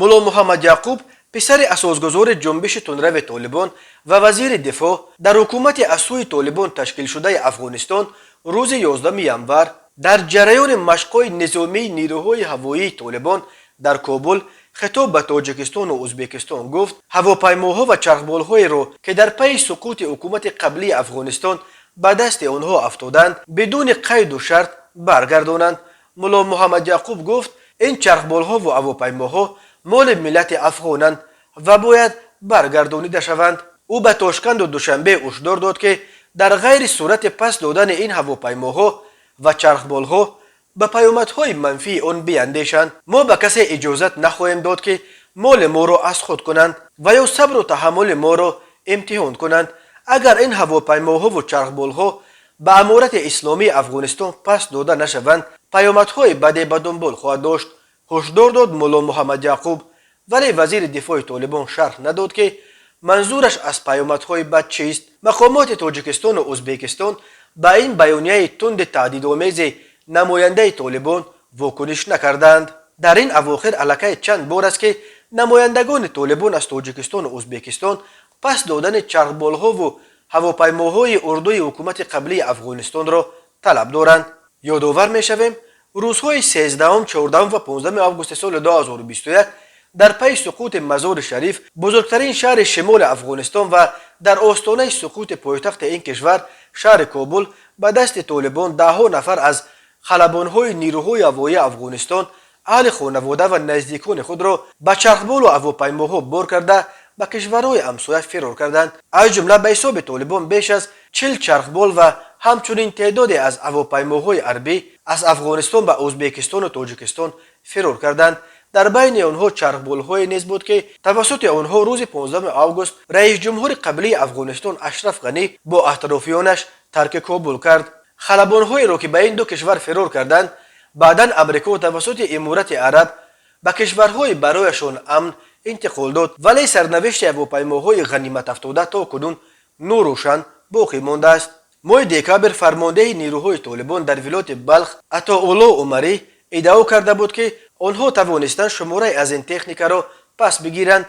Мулло Муҳаммад Яъқуб, писари асосгузори ҷунбиши тундрави Толибон ва вазири дифоъ дар ҳукумати аз сӯи Толибон ташкилшудаи Афғонистон, рӯзи 11 январ дар ҷараёни машқҳои низомии нирӯҳои ҳавоии Толибон дар Кобул хитоб ба Тоҷикистону Ӯзбекистон гуфт, ҳавопаймоҳо ва чархболҳоеро, ки дар пайи суқути ҳукумати қаблии Афғонистон ба дасти онҳо афтоданд, бидуни қайду шарт баргардонанд. Мулло Муҳаммад Яъқуб гуфт, ин чархболҳову ҳавопаймоҳо моли миллати афғонанд ва бояд баргардонида шаванд. Ӯ ба Тошканду Душанбе ҳушдор дод, ки дар ғайри сурати пас додани ин ҳавопаймоҳо ва чархболҳо ба паёмадҳои манфии он биандешанд. Мо ба касе иҷозат нахоҳем дод, ки моли моро аз худ кунанд ва ё сабру таҳаммули моро имтиҳон кунанд. Агар ин ҳавопаймоҳову чархболҳо ба Аморати Исломии Афғонистон пас дода нашаванд, паёмадҳои баде ба дунбол хоҳад дошт, ҳушдор дод Мулло Муҳаммад Яъқуб. Вале вазири дифои Толибон шарҳ надод, ки манзураш аз паёмадҳои бад чист. Мақомоти Тоҷикистону Ӯзбекистон ба ин баёнияи тунди таҳдидомези намояндаи Толибон вокуниш накарданд. Дар ин авохир аллакай чанд бор аст, ки намояндагони Толибон аз Тоҷикистону Ӯзбекистон пас додани чархболҳову ҳавопаймоҳои урдуи ҳукумати қаблии Афғонистонро талаб доранд. Ёдовар мешавем, рӯзҳои 13, 14 ва 15 августи соли 2021 дар пайи суқути Мазори Шариф, бузургтарин шаҳри шимоли Афғонистон, ва дар остонаи суқути пойтахти ин кишвар, шаҳри Кобул, ба дасти Толибон, даҳҳо нафар аз халабонҳои нирӯҳои ҳавоии Афғонистон аҳли хонавода ва наздикони худро ба чархболу ҳавопаймоҳо бор карда, ба кишварҳои ҳамсоя фирор карданд. Аз ҷумла, ба ҳисоби Толибон, беш аз 40 чархбол ва ҳамчунин теъдоде аз ҳавопаймоҳои ҳарбӣ аз Афғонистон ба Ӯзбекистону Тоҷикистон фирор карданд. Дар байни онҳо чархболҳое низ буд, ки тавассути онҳо рӯзи 15 август раисҷумҳури қаблии Афғонистон Ашраф Ғанӣ бо атрофиёнаш тарки Кобул кард. Халабонҳоеро, ки ба ин ду кишвар фирор карданд, баъдан Амрико тавассути Иморати Араб ба кишварҳои барояшон амн интиқол дод. Вале сарнавишти ҳавопаймоҳои ғаниматафтода то кунун норӯшан боқӣ мондааст. Моҳи декабр фармондеҳи нирӯҳои Толибон дар вилояти Балх Атоулло Умарӣ иддао карда буд, ки онҳо тавонистанд шумораи аз ин техникаро пас бигиранд,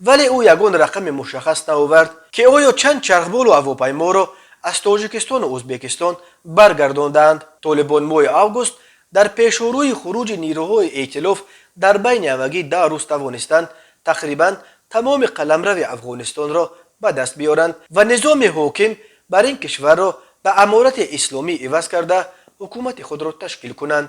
вале ӯ ягон рақами мушаххас наовард, ки оё чанд чархболу ҳавопайморо аз Тоҷикистону Ӯзбекистон баргардондаанд. Толибон моҳи август дар пешорӯи хуруҷи нирӯҳои эътилоф дар байни ҳамагӣ 10 рӯз тавонистанд тақрибан тамоми қаламрави Афғонистонро ба даст биёранд ва низоми ҳоким бар ин кишварро ба Аморати Исломӣ иваз карда, ҳукумати худро ташкил кунанд.